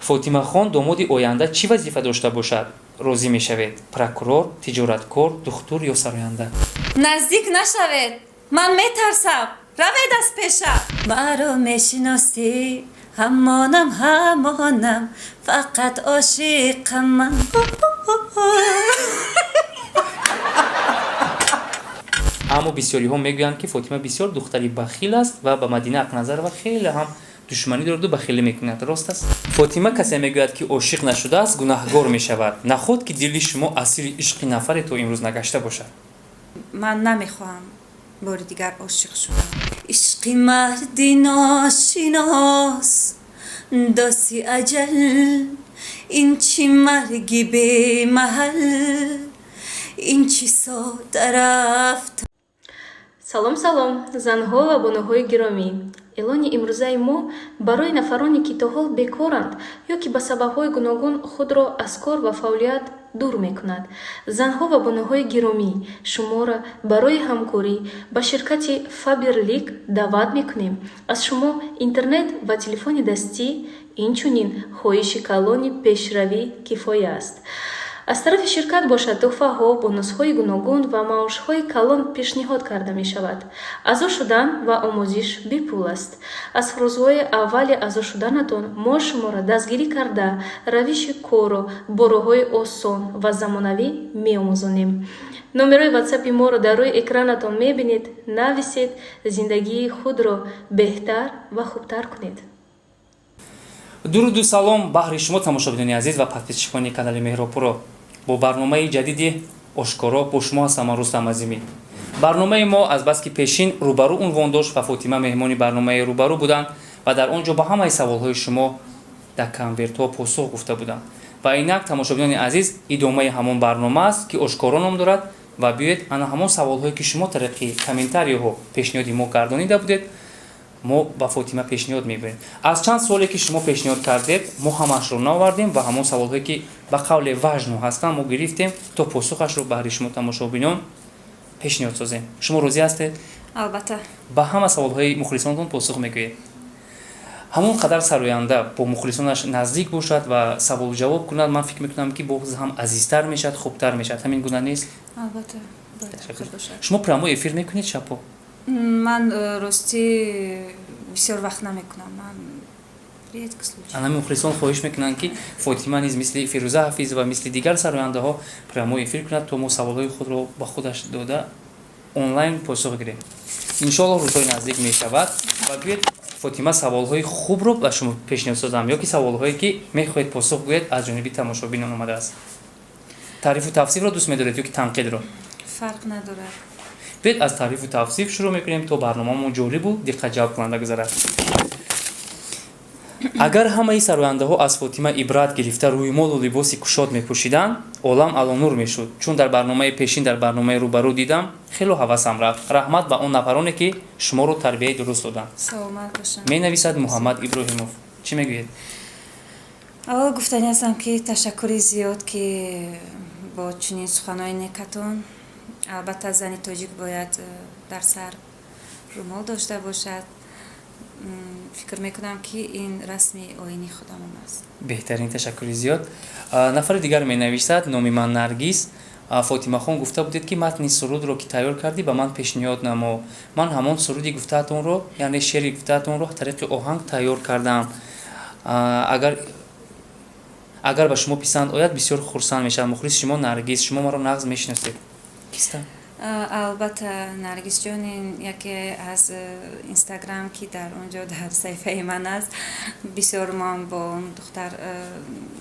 Фотимахон домоди оянда чӣ вазифа дошта бошад, розӣ мешавед? Прокурор, тиҷораткор, духтур ё сароянда? Наздик нашавед, ман метарсам, равед аз пешам. Маро мешиносӣ, ҳамонам, ҳамонам, фақат ошиқам ман. Аммо бисёриҳо мегӯянд, ки Фотима бисёр духтари бахил аст ва ба Мадина Ақназарова хеле ҳам душманӣ дораду бахилӣ мекунад. Рост аст? Фотима, касе мегӯяд, ки ошиқ нашудааст, гунаҳгор мешавад. Наход ки дили шумо асири ишқи нафаре то имрӯз нагашта бошад? Ман намехоҳам бори дигар ошиқ шудам. Ишқи марди ношинос, доси аҷал, ин чӣ марги бемаҳал, ин чӣ сода рафт. Салом, салом, занҳо ва бонуҳои гиромӣ! Эълони имрӯзаи мо барои нафароне, ки то ҳол бекоранд ё ки ба сабабҳои гуногун худро аз кор ва фаъолият дур мекунад. Занҳо ва бонуҳои гиромӣ, шуморо барои ҳамкорӣ ба ширкати Фаберлик даъват мекунем. Аз шумо интернет ва телефони дастӣ, инчунин хоҳиши калони пешравӣ кифоя аст. Аз тарафи ширкат бошад, тӯҳфаҳо, бонусҳои гуногун ва маошҳои калон пешниҳод карда мешавад. Аъзо шудан ва омӯзиш бепул аст. Аз рӯзҳои аввали аъзо шуданатон мо шуморо дастгирӣ карда, равиши корро бо роҳҳои осон ва замонавӣ меомӯзонем. Номерои ватсапи моро дар рӯи экранатон мебинед. Нависед, зиндагии худро беҳтар ва хубтар кунед. Дуруду салом баҳри шумо, тамошобинони азиз ва подписчикони канали Меҳробпуро. Бо барномаи ҷадиди «Ошкоро» бо шумо ҳастам ман, Рустам Азимӣ. Барномаи мо азбаски пешин «Рӯбарӯ» унвон дошт ва Фотима меҳмони барномаи «Рӯбарӯ» буданд ва дар он ҷо ба ҳамаи саволҳои шумо дар конвертҳо посух гуфта буданд. Ва инак, тамошобинони азиз, идомаи ҳамон барнома аст, ки «Ошкоро» ном дорад. Ва биёед, ана ҳамон саволҳое, ки шумо тариқи комментариҳо пешниҳоди мо гардонида будед, мо ба Фотима пешниҳод мебарем. Аз чанд суоле, ки шумо пешниҳод кардед, мо ҳамаашро наовардем ва ҳамон саволҳое, ки ба қавле важно ҳастанд, мо гирифтем, то посухашро баҳри шумо, тамошобинон, пешниҳод созем. Шумо розӣ ҳастед? Албатта. Ба ҳама саволҳои мухлисонатон посух мегӯед. Ҳамон қадар сароянда бо мухлисонаш наздик бошад ва саволу ҷавоб кунад, ман фикр мекунам, ки боз ҳам азизтар мешавад, хубтар мешавад. Ҳамин гуна нест? Албатта. Шумо прямой эфир мекунед шабҳо? Ман ростӣ бисёр вақт намекунам, ман редко случай. Анами мухлисон хоҳиш мекунанд, ки Фотима низ мисли Фирӯза Ҳафизова, мисли дигар сарояндаҳо прямой эфир кунад, то мо саволҳои худро ба худаш дода, онлайн посух гирем. Иншоаллоҳ, рӯзҳои наздик мешавад. Ва биёед, Фотима, саволҳои хубро ба шумо пешниҳод созам ё ки саволҳое, ки мехоҳед посух гӯед, аз ҷониби тамошобинон омадааст. Таърифу тавсифро дӯст медоред ё ки танқидро? Фарқ надорад. Биёед, аз таърифу тавсиф шурӯъ мекунем, то барномаамон ҷолибу диққатҷалбкунанда гузарад. Агар ҳамаи сарояндаҳо аз Фотима ибрат гирифта, рӯймолу либоси кушод мепӯшиданд, олам алонур мешуд. Чун дар барномаи пешин, дар барномаи «Рӯбарӯ» дидам, хело ҳавасам рафт. Раҳмат ба он нафароне, ки шуморо тарбияи дуруст доданд. Саломат бошанд. Менависад Муҳаммад Иброҳимов. Чӣ мегӯед? Аввал гуфтанӣ ҳастам, ки ташаккури зиёд, ки бо чунин суханои некатон. Албатта, зани тоҷик бояд дар сар румол дошта бошад. Фикр мекунам, ки ин расми оини худамон аст. Беҳтарин, ташаккури зиёд. Нафари дигар менависад: номи ман Наргиз. Фотимахон, гуфта будед, ки матни сурудро, ки тайёр кардӣ, ба ман пешниҳод намо. Ман ҳамон суруди гуфтаатонро, яъне шеъри гуфтаатонро тариқи оҳанг тайёр кардам. Агар ба шумо писанд ояд, бисёр хурсанд мешавам. Мухлиси шумо Наргиз. Шумо маро нағз мешиносед, кистам? Албатта, Наргизҷон ин яке аз Инстаграм, ки дар он ҷо дар саҳифаи ман аст. Бисёр ман бо он духтар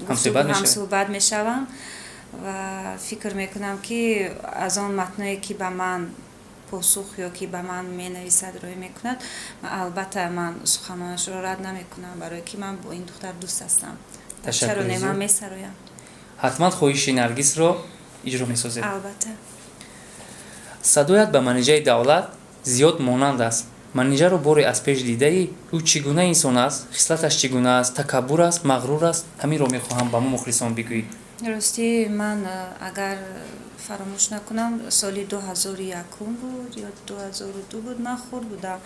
ҳамсӯҳбат мешавам ва фикр мекунам, ки аз он матное, ки ба ман посух ё ки ба ман менависад, рӯй мекунад, албатта, ман суханонашро рад намекунам, барое ки ман бо ин духтар дӯст ҳастам. Чаро не, ман месароям. Ҳатман хоҳиши Наргизро иҷро месозед. Албатта. Садоят ба Манижаи Давлат зиёд монанд аст. Манижаро боре аз пеш дидаӣ? Ӯ чӣ гуна инсон аст, хислаташ чӣ гуна аст? Такаббур аст, мағрур аст? Ҳаминро мехоҳам ба мо мухлисон бигӯӣ. Ростӣ, ман агар фаромӯш накунам, соли 2001 буд ё 2002 буд, ман хурд будам,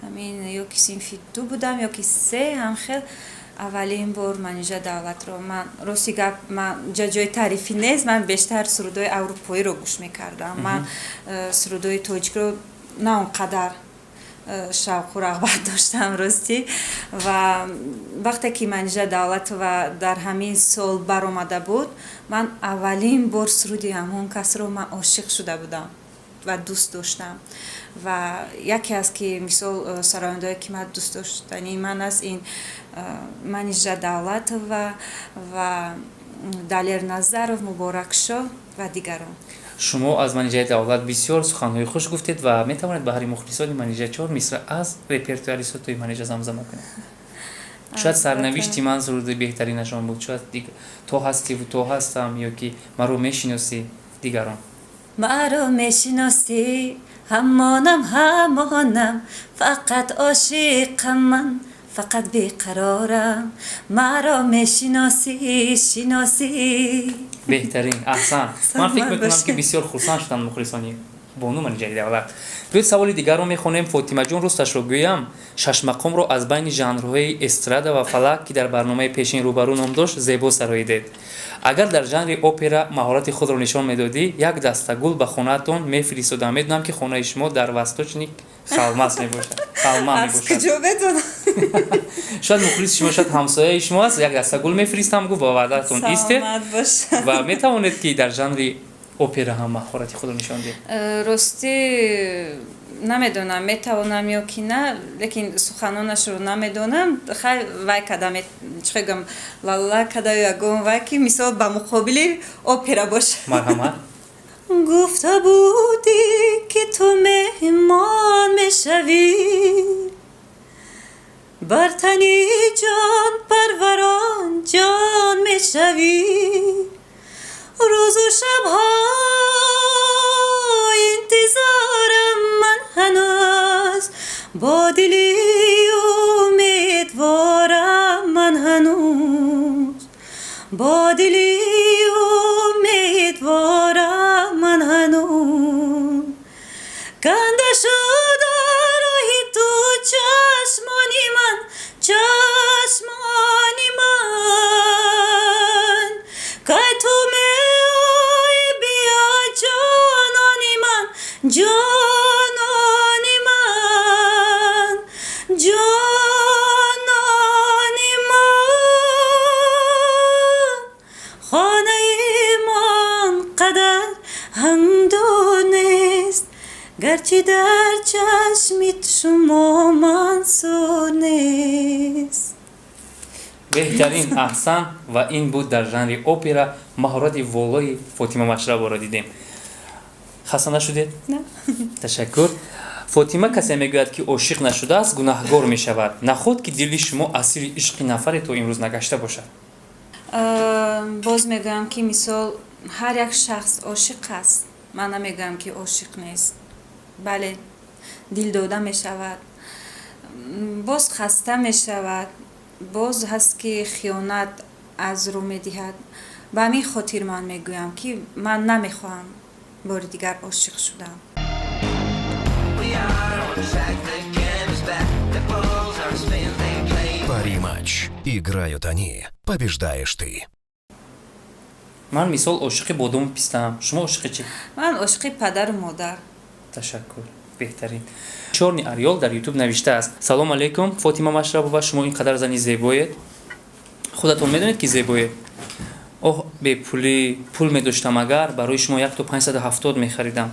ҳамин ё ки синфи ду будам, ё ки се, ҳамхел. Аввалин бор Манижа Давлатро ман, рости гап, ман ҷои таърифӣ нест, ман бештар сурудҳои аврупоиро гӯш мекардам. Ман сурудҳои тоҷикро на он қадар шавқу рағбат доштам, ростӣ. Ва вақте ки Манижа Давлатова дар ҳамин сол баромада буд, ман аввалин бор суруди ҳамон касро ман ошиқ шуда будам ва дӯст доштам. Ва яке аз ки мисол сарояндое, ки ман дӯст доштании ман аст, ин Манижа Давлатова ва Далер Назаров, Муборакшоҳ ва дигарон. Шумо аз Манижаи Давлат бисёр суханҳои хуш гуфтед ва метавонед ба ҳари мухлисони Манижа чор мисра аз репертуари сурудҳои Манижа замзама кунед. Шояд «Сарнавишти ман» суруди беҳтаринашон буд, шояд «То ҳастиву то ҳастам» ё ки «Маро мешиносӣ», дигарон. Маро мешиносӣ, ҳамонам, ҳамонам, фақат ошиқам ман, фақат беқарорам. Маро мешиносӣ, шиносӣ. Беҳтарин, аҳсан. Ман фикр мекунам, ки бисёр хурсанд шуданд мухлисони бону Манижаи Давлат. Биёед, саволи дигарро мехонем. Фотимаҷон, росташро гӯям, шашмақомро аз байни жанрҳои эстрада ва фалак, ки дар барномаи пешин рӯбарӯ ном дошт, зебо сароидед. Агар дар жанри опера маҳорати худро нишон медодӣ, як даста гул ба хонаатон мефиристодам. Медонам, ки хонаи шумо дар Восточный Холмас мебошад, Халма мебошад. Куҷо медонам? Шояд мухлиси шумо, шояд ҳамсояи шумо аст. Як даста гул мефиристам, гуфт, ба ваъдаатон истед. Саломат бошад. Ва метавонед, ки дар жанри опера ҳам маҳорати худро нишон диҳед. Ростӣ, намедонам, метавонам ё ки на, лекин суханонашро намедонам. Хай, вай када, чӣ гӯям, лалла када ё ягон вай, ки мисол ба муқобили опера бошад. Марҳамат. Гуфта будӣ, ки ту меҳмон мешавӣ, бар тани ҷон парварон ҷон мешавӣ. Рӯзу шабҳо интизорам ман ҳанӯз, бо дили умедворам ман ҳанӯз, бо дили умедворам ман ҳанӯз. Канда шуда роҳи ту чашмони ман, чашмони ман. Кай ту меоӣ, биё, ҷонони ман, ҷонони ман, ҷонони ман. Хонаи мон қадар ҳам дур нест, гарчи дар чашми шумо мансур нест. Беҳтарин, аҳсан. Ва ин буд дар жанри опера маҳорати волои Фотима Машраборо дидем. Хаста нашудед? На. Ташаккур. Фотима, касе мегӯяд, ки ошиқ нашудааст, гунаҳгор мешавад. Наход ки дили шумо асири ишқи нафаре то имрӯз нагашта бошад? Боз мегӯям, ки мисол ҳар як шахс ошиқ аст. Ман намегӯям, ки ошиқ нест. Бале, дил дода мешавад, боз хаста мешавад, боз ҳаст, ки хиёнат аз рӯ медиҳад. Ба ҳамин хотир ман мегӯям, ки ман намехоҳам бори дигар ошиқ шудам. We are on track, the game is back. The balls are spin, they play. Пари-матч. Играют они. Побеждаешь ты. Ман мисол ошиқи бодому пистаам. Шумо ошиқи чӣ? Ман ошиқи падару модар. Ташаккур, беҳтарин. Чёрный орёл дар Ютуб навиштааст: «Салом алейкум, Фотима Машрабова, шумо ин қадар зани зебоед, худатон медонед, ки зебоед. Оҳ, бепулӣ, пул медоштам агар, барои шумо як то 570 мехаридам.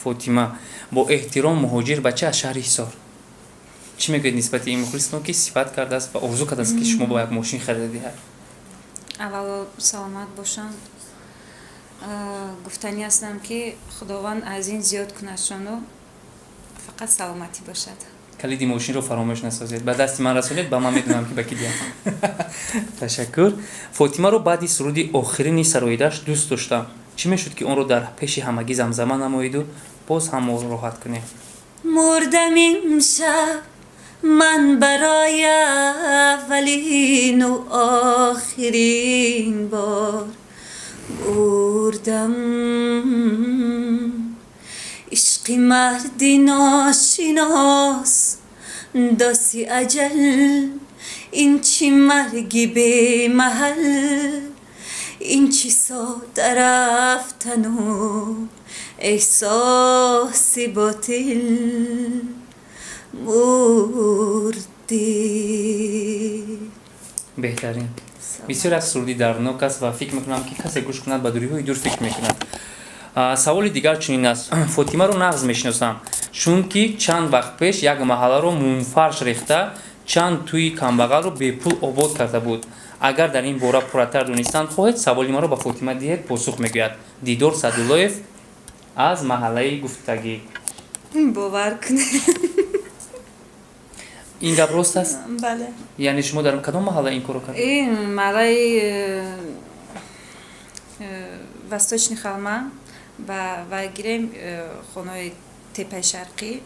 Фотима, бо эҳтиром, муҳоҷир бача аз шаҳри Ҳисор». Чӣ мегӯед нисбати ин мухлисатон, ки сифат кардааст ва орзу кардааст, ки шумо бо як мошин харида диҳад? Аввало, саломат бошанд. Гуфтанӣ ҳастам, ки Худованд аз ин зиёд кунадшону фақат саломатӣ бошад. Калиди мошинро фаромӯш насозед, ба дасти ман расонед, ба ман медонам, ки ба ки диҳам. Ташаккур. Фотимаро баъди суруди охирини сароидааш дӯст доштам. Чӣ мешуд, ки онро дар пеши ҳамагӣ замзама намоиду боз ҳам моро роҳат кунем? Мурдам имшаб ман барои аввалину охирин бор мурдам. Ишқи марди ношинос доси аҷал. Ин чӣ марги бемаҳал, ин чӣ сода рафтану эҳсоси ботил. Мурдӣ. Беҳтарин, бисёр як суруди дарднок аст ва фикр мекунам, ки касе гӯш кунад, ба дуриҳои дур фикр мекунад. Саволи дигар чунин аст: Фотимаро нағз мешиносам, чунки чанд вақт пеш як маҳалларо мумфарш рехта, чанд тӯи камбағалро бепул обод карда буд. Агар дар ин бора пурратар донистан хоҳед, саволи маро ба Фотима диҳед, посух мегӯяд. Дидор Садуллоев аз маҳаллаи гуфтагӣ. Бовар кунед. Ин гап рост аст? Бале. Яъне шумо дар кадом маҳалла ин корро кардед? Ин маҳаллаи Восточный Холма ба вай гирем, хонаи Тепаи Шарқӣ,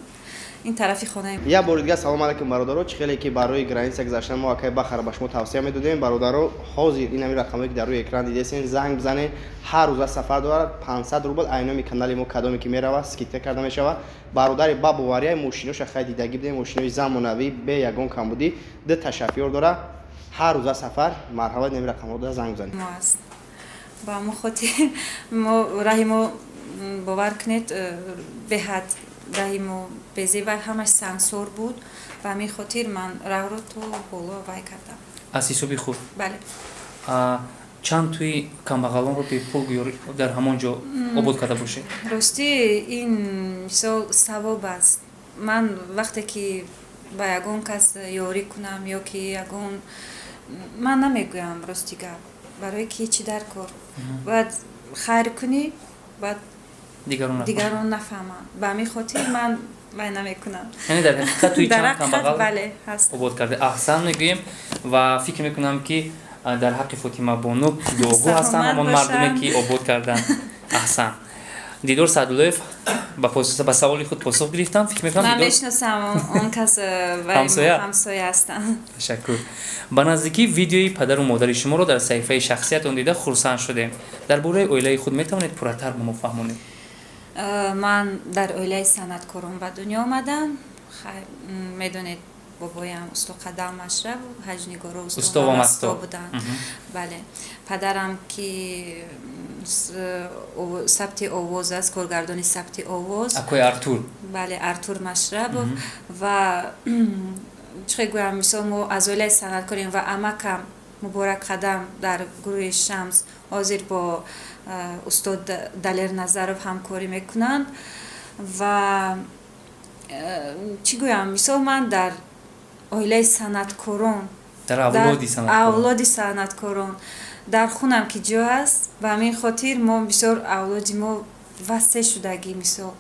ин тарафи хонаи. Як бори дигар салом алайкум, бародаро. Чӣ хеле ки барои граница гузаштан мо акай Бахара ба шумо тавсия медодем, бародаро, ҳозир ин ҳамин рақамое, ки дар рӯи экран дидесен, занг бизанед. Ҳар рӯза сафар дорад, 500 рубл. Айноми канали мо кадоме ки меравад, скидка карда мешавад. Бародари ба бовария, мошиноша хай дидагӣ будем, мошинои замонавӣ, бе ягон камбудӣ, ду шофёр дора, ҳар рӯза сафар. Марҳамат, ин рақамҳо занг бизанед. Мо аст, ба ҳамон хотир мо раҳи мо, бовар кунед, беҳад раҳи мо безебар, ҳамаш сансор буд. Ба ҳамин хотир ман раҳро то боло вай кардам. Аз ҳисоби худ? Бале. Чанд тӯи камбағалонро бепул гӯё дар ҳамон ҷо обод карда бошед? Ростӣ, ин мисол савоб аст. Ман вақте ки ба ягон кас ёрӣ кунам ё ки ягон, ман намегӯям, рости гап, барои ки чӣ дар кор, бояд хайр кунӣ, бояд дигарон нафаҳманд. Дигарон нафаҳманд. Ба ҳамин хотир ман вай намекунам. Яъне дар ҳақиқат тӯи Дар чанд ҳақиқат, камбағал бале, ҳаст. обод карда. Аҳсан мегӯем ва фикр мекунам, ки дар ҳаққи Фотима бону дуогӯ ҳастанд Саломат ҳамон мардуме, бошанд. ки обод карданд. Аҳсан. Дидор Саъдуллоев ба саволи худ посух гирифтам, фикр мекунам. Ман Дидор мешиносам он кас, вай. Ҳамсоя? Ҳамсоя ҳастам. Ташаккур. Ба наздикӣ видеои падару модари шуморо дар саҳифаи шахсиятон дида хурсанд шудем. Дар бораи оилаи худ метавонед пурратар ба мо фаҳмонед? Ман дар оилаи санъаткорон ба дунё омадам. Медонед, бобоям усто Қадам Машрабов, ҳаҷнигоро, Усто усто ва ва масто. масто буданд. Бале, падарам ки сабти овоз аст, коргардони сабти овоз. Акои Артур. Бале, Артур Машрабов. Ва чӣ гӯям, мисол, мо аз оилаи санъаткорем ва амакам Муборак Қадам дар гурӯҳи Шамс ҳозир бо устод Далер Назаров ҳамкорӣ мекунанд. Ва чӣ гӯям, мисол, ман дар оилаи санъаткорон, дар дар авлоди санъаткорон. Авлоди санъаткорон, дар хунам ки ҷо аст. Ба ҳамин хотир мо бисёр, авлоди мо васеъ шудагӣ, мисол,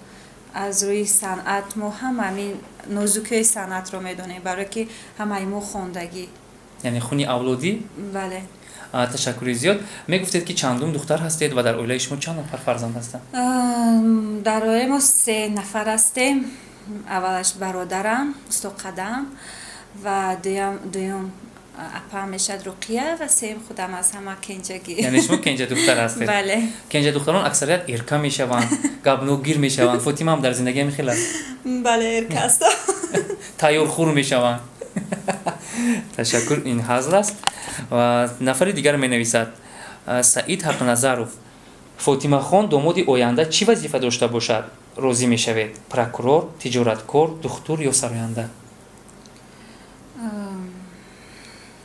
аз рӯи санъат мо ҳама ҳамин нозукиҳои санъатро медонем, барое ки ҳамаи мо хондагӣ. Яъне хуни авлодӣ. Бале. Ташаккури зиёд. Мегуфтед, ки чандум духтар ҳастед ва дар оилаи шумо чанд нафар фарзанд ҳастанд? Дар оилаи мо се нафар ҳастем. Аввалаш бародарам усто Қадам ва дуюм апа мешад, Руқия, ва сеюм худам, аз ҳама кенҷагӣ. Яъне шумо кенҷа духтар ҳастед? Бале. Кенҷа духтарон аксарият эрка мешаванд, гапнокгир мешаванд. Фотима ҳам дар зиндагӣ ҳамин хел аст? Бале, эрка ҳастам. Тайёрхӯр мешаванд. Ташаккур, ин ҳазл аст. Ва нафари дигар менависад, Саид Ҳақназаров: Фотимахон, домоди оянда чӣ вазифа дошта бошад, розӣ мешавед? Прокурор, тиҷораткор, духтур ё сароянда?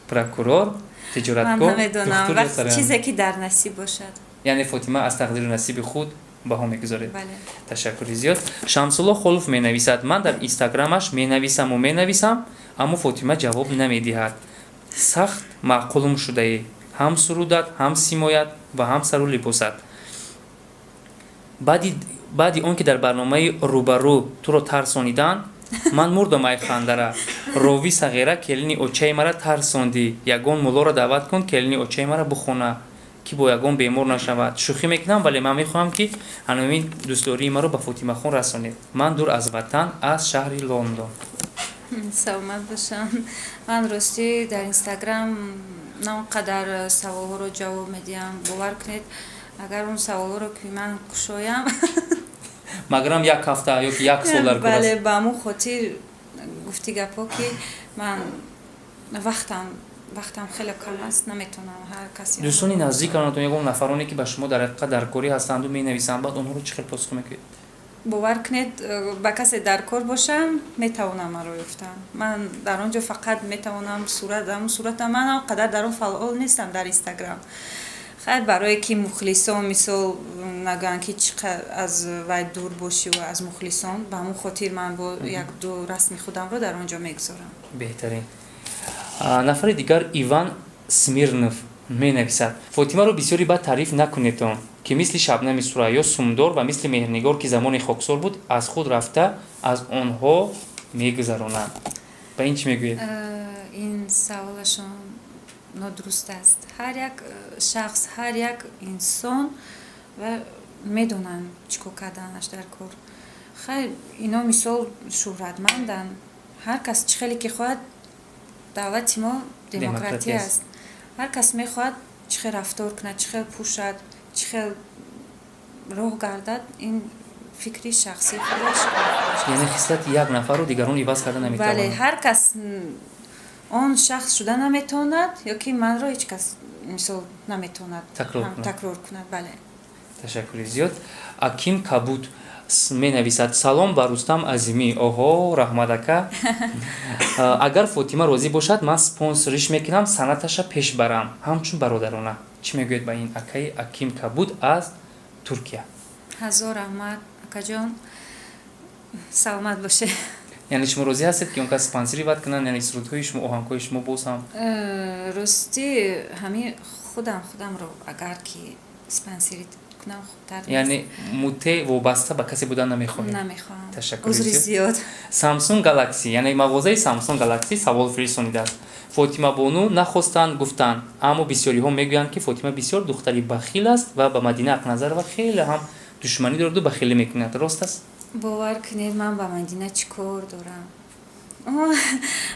Прокурор, Ман тиҷораткор, намедонам. духтур ё Вақт сароянда? чизе ки дар насиб бошад. Яъне, Фотима, аз тақдиру насиби худ баҳо мегузоред? Бале. Ташаккури зиёд. Шамсулло Холов менависад: ман дар инстаграмаш менависаму менависам, аммо Фотима ҷавоб намедиҳад. Сахт маъқулум шудаӣ, ҳам сурудат, ҳам симоят ва ҳам сару либосат. Баъди он ки дар барномаи рӯбарӯ туро тарсониданд, ман мурдам ай хандара. Рови сағира, келини очаи мара тарсондӣ. Ягон муллоро даъват кун, келини очаи мара бухона, ки бо ягон бемор нашавад. Шӯхӣ мекунам, вале ман мехоҳам, ки ҳаномин дӯстдории маро ба Фотимахон расонед. Ман дур аз ватан, аз шаҳри Лондон. Саломат бошам. Ман ростӣ дар Инстаграм на он қадар саволҳоро ҷавоб медиҳам. Бовар кунед, агар он саволҳоро ки ман кушоям, Магарам як ҳафта ё ки як сол дар кор Бале. аст. Ба ҳамон хотир гуфти гапҳо, ки ман Вақтам хеле кам аст, наметавонам ҳар каси. Дӯстони наздиканатон, ягон нафароне, ки ба шумо дар ҳақиқат даркорӣ ҳастанду менависанд, баъд онҳоро чӣ хел посух мекунед? Бовар кунед, ба касе дар кор бошам, метавонам маро ёфтан. Ман дар он ҷо фақат метавонам суратам, суратам. Ман он қадар дар он фаъол нестам, дар Инстаграм. Хайр, барое ки мухлисон, мисол, нагӯянд, ки чӣ аз вай дур бошӣ ва аз мухлисон, ба ҳамон хотир ман бо як ду расми худамро дар он ҷо мегузорам. Беҳтарин. Нафари дигар, Иван Смирнов, менависад: «Фотимаро бисёри бад таъриф накунедон, ки мисли Шабнами Сурайё сумдор ва мисли Меҳрнигор, ки замоне хоксор буд, аз худ рафта, аз онҳо мегузаронанд». Ба ин чӣ мегӯед? Ин саволашон нодуруст аст. Ҳар як шахс, ҳар як инсон ва медонанд, чӣ кор карданаш дар кор. Хайр, ино, мисол, шӯҳратманданд. Ҳар кас чӣ хеле ки хоҳад, давлати мо демократия аст. Ҳар кас мехоҳад чӣ хел рафтор кунад, чӣ хел пӯшад, чӣ хел роҳ гардад, ин фикри шахсии худаш. Яъне хислати як нафарро дигарон иваз карда наметавонанд. Бале, ҳар кас он шахс шуда наметавонад ё ки манро ҳеҷ кас, мисол, наметавонад такрор кунад, бале. Ташаккури зиёд. Аким Кабут менависад: «Салом ба Рустам Азимӣ». Оҳо, раҳмат, ака. «Агар Фотима розӣ бошад, ман спонсориш мекунам, санъаташа пеш барам, ҳамчун бародарона». Чӣ мегӯед ба ин акаи Аким Кабут аз Туркия? Ҳазор раҳмат, акаҷон, саломат бошед. Яъне шумо розӣ ҳастед, ки он кас спонсорӣ кунанд, яъне сурудҳои шумо, оҳангҳои шумо боз ҳам? Ростӣ, ҳамин худам худамро агар ки спонсорӣ кунам, хубтар. Яъне муте вобаста ба касе будан намехоҳед? Намехоҳам. Ташаккури. Узри зиёд. Самсунг Галакси, яъне мағозаи Самсунг Галакси, савол фиристонидааст: «Фотима бону нахостанд гуфтанд, аммо бисёриҳо мегӯянд, ки Фотима бисёр духтари бахил аст ва ба Мадина Ақназарова хеле ҳам душманӣ дораду бахилӣ мекунад. Рост аст?» Бовар кунед, ман ба Мадина чӣ кор дорам?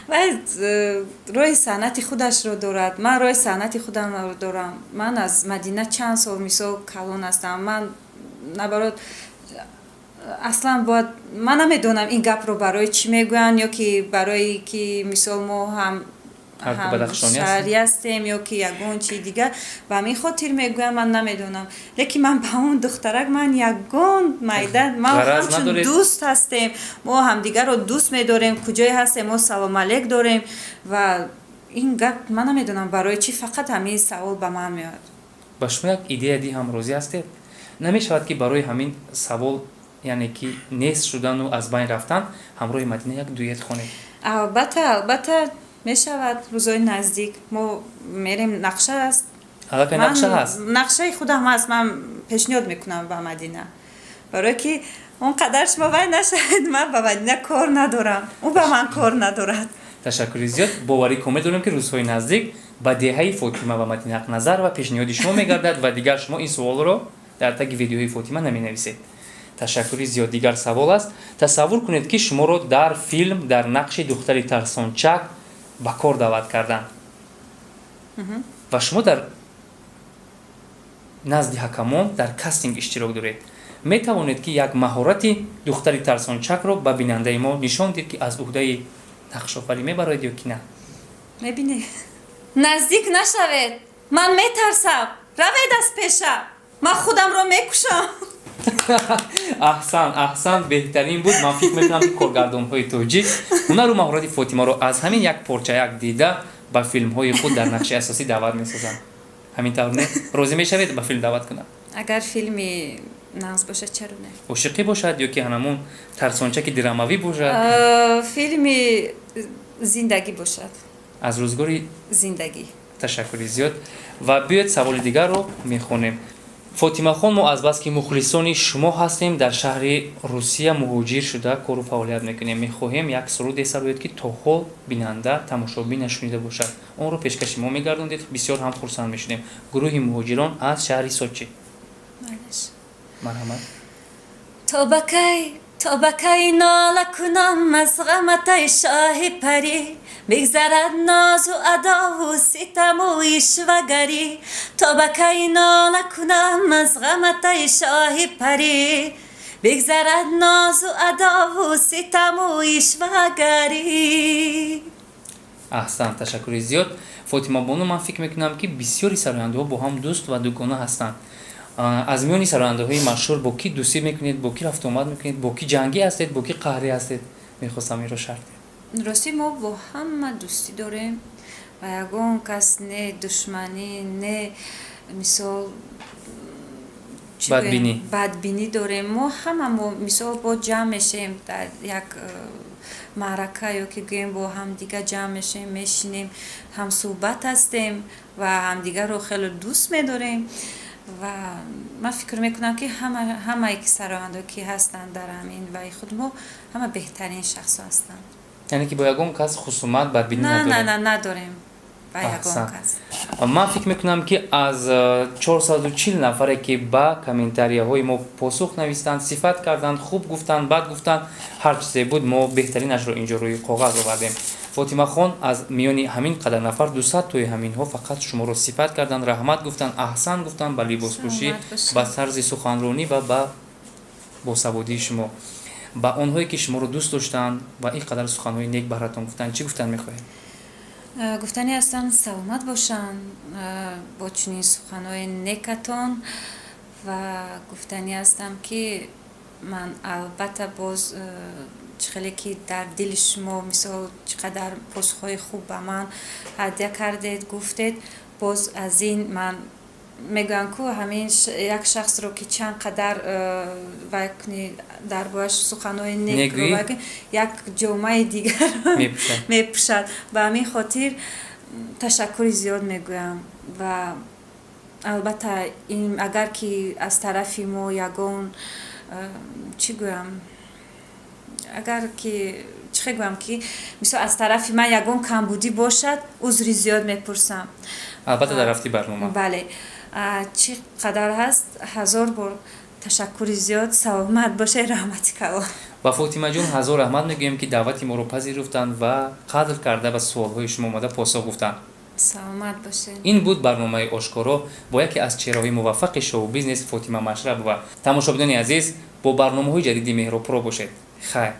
Вай роҳи санъати худашро дорад, ман роҳи санъати худамро дорам. Ман аз Мадина чанд сол, мисол, калон ҳастам. Ман наоборот, аслан бояд, ман намедонам, ин гапро барои чӣ мегӯянд, ё ки барои ки, мисол, мо ҳам ҳамшаҳрӣ ҳастем ё ки ягон чи дигар, ба ҳамин хотир мегӯям, ман намедонам. Лекин ман ба он духтарак ман ягон майда, ма ҳамчун дӯст ҳастем, мо ҳамдигарро дӯст медорем, куҷое ҳастем, мо салом алек дорем. Ва ин гап ман намедонам, барои чӣ фақат ҳамин савол ба ман меояд. Ба шумо як идея диҳам, розӣ ҳастед? Намешавад, ки барои ҳамин савол, яъне ки нест шудану аз байн рафтан, ҳамроҳи Мадина як дуэт хонед? Албатта, албатта, мешавад. Рӯзои наздик мо мерем, нақша аст. Аллакай нақша ҳаст? Нақшаи худам ҳаст, ман пешниҳод мекунам ба Мадина, барое ки он қадар шумо вай нашавед, ман ба Мадина кор надорам, ӯ ба ман кор надорад. Ташаккури зиёд. Боварӣ комил дорем, ки рӯзҳои наздик ба деҳаи Фотима ва Мадина Ҳақназарова пешниҳоди шумо мегардад ва дигар шумо ин суолро дар таги видеои Фотима наменависед. Ташаккури зиёд. Дигар савол аст: тасаввур кунед, ки шуморо дар филм дар нақши духтари тарсончак ба кор даъват карданд ва шумо дар назди ҳакамон дар кастинг иштирок доред. Метавонед, ки як маҳорати духтари тарсончакро ба бинандаи мо нишон диҳед, ки аз уҳдаи нақшофарӣ мебароед ё ки на? Мебинед. Наздик нашавед, ман метарсам, равед аз пешам, ман худамро мекушам. Аҳсан, аҳсан, беҳтарин буд. Ман фикр мекунам, ки коргардонҳои тоҷик ҳунару маҳорати Фотимаро аз ҳамин як порчаяк дида, ба филмҳои худ дар нақши асосӣ даъват месозанд. Ҳамин тавр, не? Розӣ мешавед, ба филм даъват кунам? Агар филми нағз бошад, чаро не? Ошиқӣ бошад ё ки ҳанамун тарсончаки драмавӣ бошад? Филми зиндагӣ бошад. Аз рӯзгори зиндагӣ. Ташаккури зиёд. Ва биёед, саволи дигарро мехонем. «Фотимахон, мо азбаски мухлисони шумо ҳастем, дар шаҳри Русия муҳоҷир шуда кору фаъолият мекунем, мехоҳем як суруде сароед, ки то ҳол бинанда, тамошобин нашунида бошад. Онро пешкаши мо мегардондед, бисёр ҳам хурсанд мешудем. Гурӯҳи муҳоҷирон аз шаҳри Сочи». Марҳамат. То ба кай, то ба кай нола кунам аз ғаматай, шоҳи парӣ? Бигзарад нозу адову ситаму ишвагарӣ. То ба кай нола кунам аз ғаматай, шоҳи парӣ? Бигзарад нозу адову ситаму ишвагарӣ. Аҳсан, ташаккури зиёд, Фотима бону. Ман фикр мекунам, ки бисёри сарояндаҳо бо ҳам дӯст ва дугона ҳастанд. Аз миёни сарояндаҳои машҳур бо кӣ дӯстӣ мекунед, бо кӣ рафтуомад мекунед, бо кӣ ҷангӣ ҳастед, бо кӣ қаҳрӣ ҳастед? Мехостам инро шарҳ диҳед. Ростӣ, мо бо ҳама дӯстӣ дорем ва ягон кас не душманӣ, не, мисол, чӣ гӯем, Бадбинӣ. Бадбинӣ дорем. Мо ҳама мо, мисол, бо ҷамъ мешем дар як маърака ё ки гӯем, бо ҳамдига ҷамъ мешем, мешинем, ҳамсӯҳбат ҳастем ва ҳамдигарро хеле дӯст медорем. Ва ман фикр мекунам, ки ҳамае ки сарояндо ки ҳастанд дар ҳамин ваи худ мо, ҳама беҳтарин шахсо ҳастанд. Яъне ки бо ягон кас хусумат, бадбинӣ На, на. надоред? На, надорем ба ягон Аҳсан. кас. Ман фикр мекунам, ки аз 440 нафаре, ки ба комментарияҳои мо посух навистанд, сифат карданд, хуб гуфтанд, бад гуфтанд, ҳар чизе буд, мо беҳтаринашро инҷо рӯи коғаз овардем. Фотимахон, аз миёни ҳамин қадар нафар 200 тои ҳаминҳо фақат шуморо сифат карданд, раҳмат гуфтанд, аҳсан гуфтанд ба либоспӯшӣ, Саломат бошед. ба тарзи суханронӣ ва ба босаводии шумо. Ба онҳое, ки шуморо дӯст доштанд ва ин қадар суханҳои нек баҳратон гуфтанд, чӣ гуфтан мехоҳед? Гуфтанӣ ҳастам, саломат бошанд бо чунин суханҳои некатон. Ва гуфтанӣ ҳастам, ки ман албатта боз чӣ хеле ки дар дили шумо, мисол, чӣ қадар посухҳои хуб ба ман ҳадя кардед, гуфтед, боз аз ин ман мегӯям, ку ҳамин як шахсро ки чанд қадар вай кунӣ, дар борааш суханҳои некро Некгӯӣ? вай кунӣ, як ҷомаи дигар Мепӯшад. мепӯшад. Ба ҳамин хотир ташаккури зиёд мегӯям. Ва албатта, ин агар ки аз тарафи мо ягон чӣ гӯям, агар ки чӣ хел гӯям, ки мисол, аз тарафи ман ягон камбудӣ бошад, узри зиёд мепурсам. Албатта, дар рафти барнома. Бале. Чӣ қадар ҳаст, ҳазор бор ташаккури зиёд, саломат бошед, раҳмати калон. Ба Фотимаҷон ҳазор раҳмат мегӯем, ки даъвати моро пазируфтанд ва қадр карда ба суолҳои шумо омада посух гуфтанд. Саломат бошед. Ин буд барномаи «Ошкоро» бо яке аз чеҳраҳои муваффақи шоу-бизнес Фотима Машрабова. Тамошобинони азиз, бо барномаҳои ҷадиди Меҳробпуро бошед. Хайр.